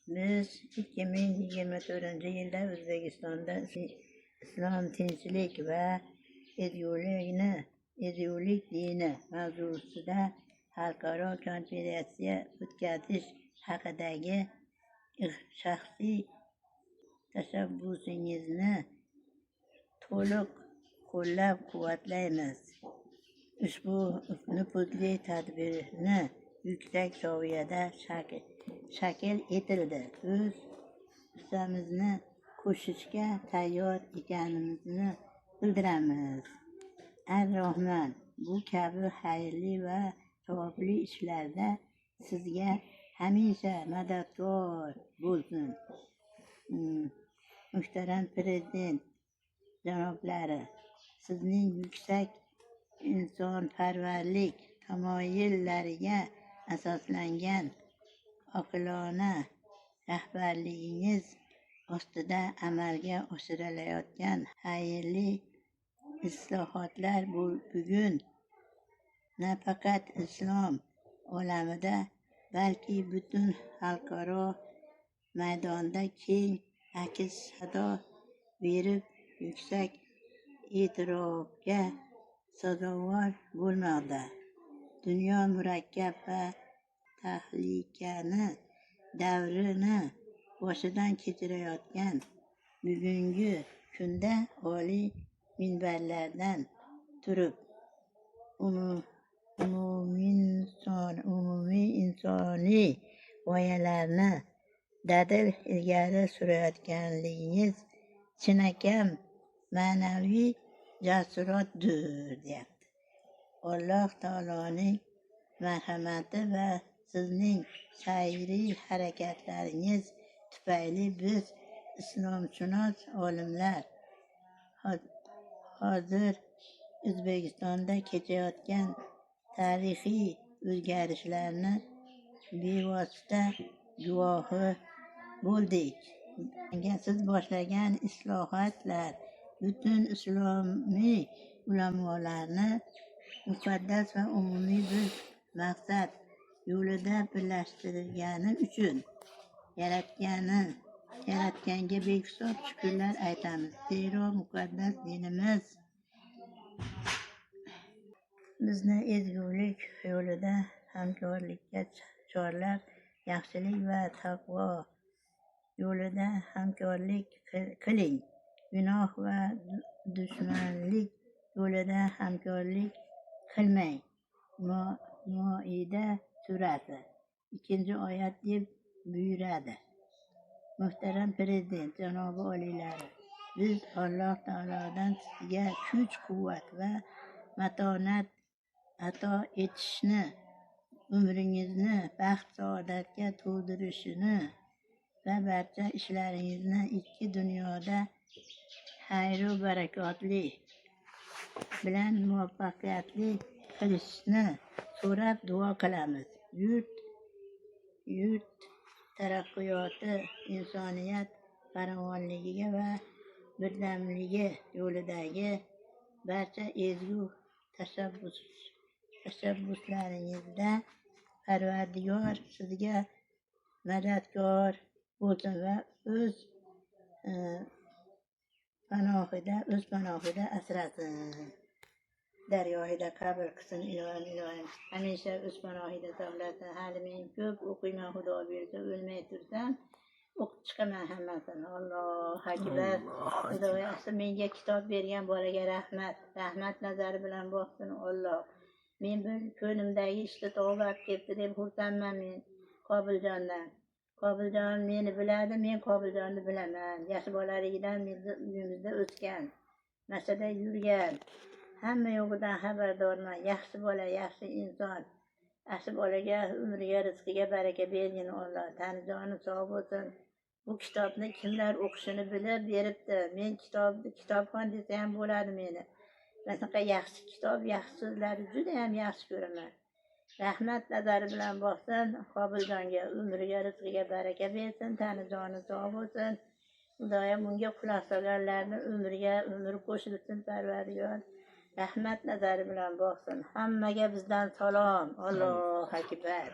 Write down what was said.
Biz 2024-yilda O'zbekistonda Islom tinchlik va ezgulik dini mavzusida xalqaro konferensiya o'tkazish haqidagi shaxsiy tashabbusingizni to'liq qo'llab-quvvatlaymiz. Ushbu nufuzli tadbirni yuksak saviyada shakl ettirdi. O'z hissamizni qo'shishga tayyor ekanimizni bildiramiz. Ar-Rahmon bu kabi xayrli va savobli ishlarda sizga hamisha madadkor bo'lsin. Muhtaram Prezident janoblari, sizning yuksak insonparvarlik tamoyillariga asoslangan oqilona rahbarligingiz ostida amalga oshirilayotgan xayrli islohotlar bugun nafaqat islom olamida, balki butun xalqaro maydonda keng aks sado berib, yuksak e'tirofga sazovor bo'lmoqda. Dunyo murakkab va tahlikali davrni boshidan kechirayotgan bugungi kunda oliy minbarlardan turib umumiy insoniy g'oyalarni dadil ilgari surayotganligingiz chinakam ma'naviy jasoratdir, deyapti. Alloh taoloning marhamati va sizning xayriy harakatlaringiz tufayli biz, islomshunos olimlar, hozir O'zbekistonda kechayotgan tarixiy o'zgarishlarni bevosita guvohi bo'ldik. Siz boshlagan islohotlar butun islomiy ulamolarni muqaddas va umumiy bir maqsad yo'lida birlashtirgani uchun Yaratganga behisob shukrlar aytamiz. Zero muqaddas dinimiz bizni ezgulik yo'lida hamkorlikka chorlab, yaxshilik va taqvo yo'lida hamkorlik qiling, gunoh va dushmanlik yo'lida hamkorlik qilmang. Moida surasi 2-oyat deb buyuradi. Muhtaram Prezident janobi oliylari, biz Alloh taolodan sizga kuch-quvvat va matonat ato etishini, umringizni baxt-saodatga to'ldirishini va barcha ishlaringizni ikki dunyoda xayru barakotli bilan muvaffaqiyatli qilishni so'rab duo qilamiz. Yurt taraqqiyoti, insoniyat farovonligi va birdamligi yo'lidagi barcha ezgu tashabbuslaringizda Parvardigor sizga madadkor bo'lsin va o'z panohida asrasin. Dargohida qabul qilsin, ilohim, ilohim. Hamisha o'z panohida saqlasin. Hali men ko'p o'qiyman, Xudo buyursa, o'lmay tursam, o'qib chiqaman hammasini. Allohu akbar. Xudo yaxshi, menga kitob bergan bolaga rahmat. Rahmat nazari bilan boqsin Alloh. Men bir ko'nglimdagi ishni topib olib kelibdi deb xursandman men Qobiljondan. Qobiljon meni biladi, men Qobiljonni bilaman. Yoshi bolaligidan bizni uyimizda o'sgan. Mashada yurgan. Hamma yo'g'idan xabardorman. Yaxshi bola, yaxshi inson. Yaxshi bolaga umriga, rizqiga baraka bergin Alloh. Tani joni sog' bo'lsin. Bu kitobni kimlar o'qishini bilib beribdi. Men kitobni kitobxon desa ham bo'ladi meni. Bunaqa yaxshi kitob, yaxshi so'zlarni juda ham yaxshi ko'raman. Rahmat nazari bilan boqsin Qobiljonga, umriga, rizqiga baraka bersin, tani joni sog' bo'lsin. Xudoyim, bunga quloq solganlarni umriga umr qo'shilsin, Parvardigor. Rahmat nazari bilan boqsin. Hammaga bizdan salom. Allohu akbar.